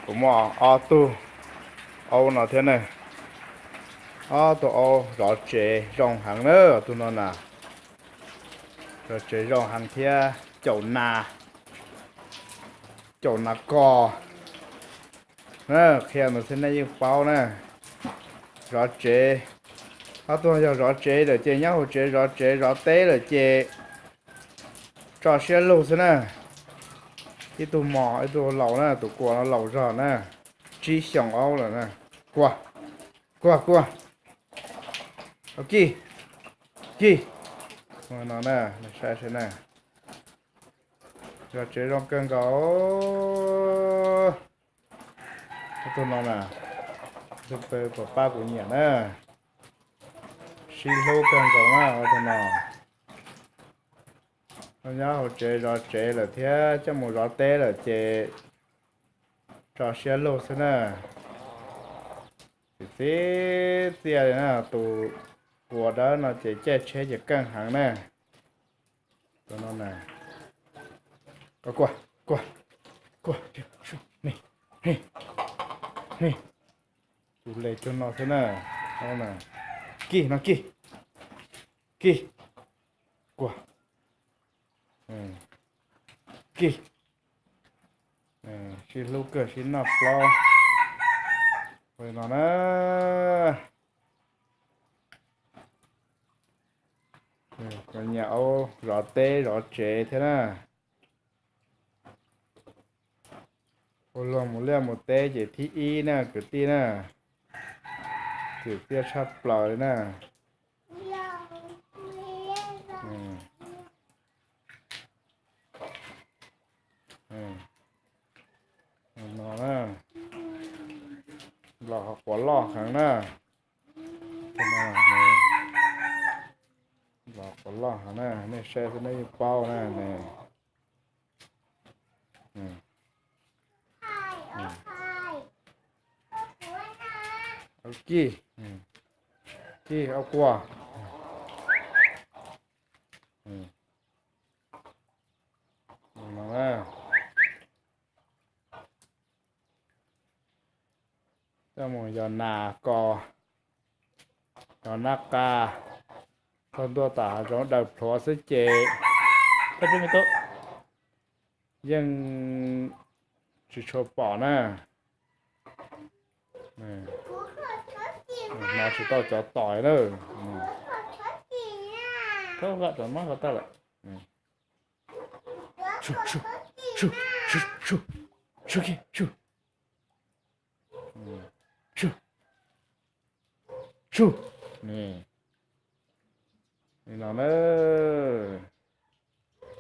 Kuv muaj ob tug aub no thiab na. Ob tug aub zov tsev zoo heev na, tus no na. Zov tsev zoo heev thiab caum nas, caum nas kos. Qhia ntawd xwb nej yeej paub na. Zov tsev, ob tug yog zov tsev lawm ces nyob hauv tsev zov tsev zov teb lawm ces tso siab lug xwb na. Ib tug mos ib tug laus na, tus kuas no laus zog na, tsib xyoos aub lawm na. Kuas, kuas, kuas. Kis, kis. No na, saib saib na. Zov tsev zoo kawg nkaus. Tus no na, tus pab kuv nyiam na, sib hlub kawg nkaus na tus no. Nyob hauv tsev zov tsev lawm thiab coj mus zov teb lawm ces tso siab lug xwb na. Txi txiaj li na, tus kuas dawb no ces caij tsheb ces keej heev na. Tus no na, kuas, kuas, kuas, tus hle cuag no xwb na. Kis no, kis, kis, kuas, kis. Sib hlub kawg sib noj plaub no na. Kuv nyiam aub zov teb zov tsev thiab na. Ua luag mus liaj mus teb ces thib ib na kwv tij na. Txim txiaj tshaj plaws li na. No na, los quav loj heev na. Los quav loj heev na, nej saib xwb nej yeej paub na. Kis, kis, au kuas. Coj mus yos nas kos, yos nab qa, txog ntua tom hav zoov daws plhuav xwb ces yeej tsis tshua pom na. Hnov tsis tau cov tòi na. Thov vam rov mab ko tag lawm. Tsuj, tsuj, tsuj, tsuj, tsuj, tsuj, tsuj, tsuj. Li no na.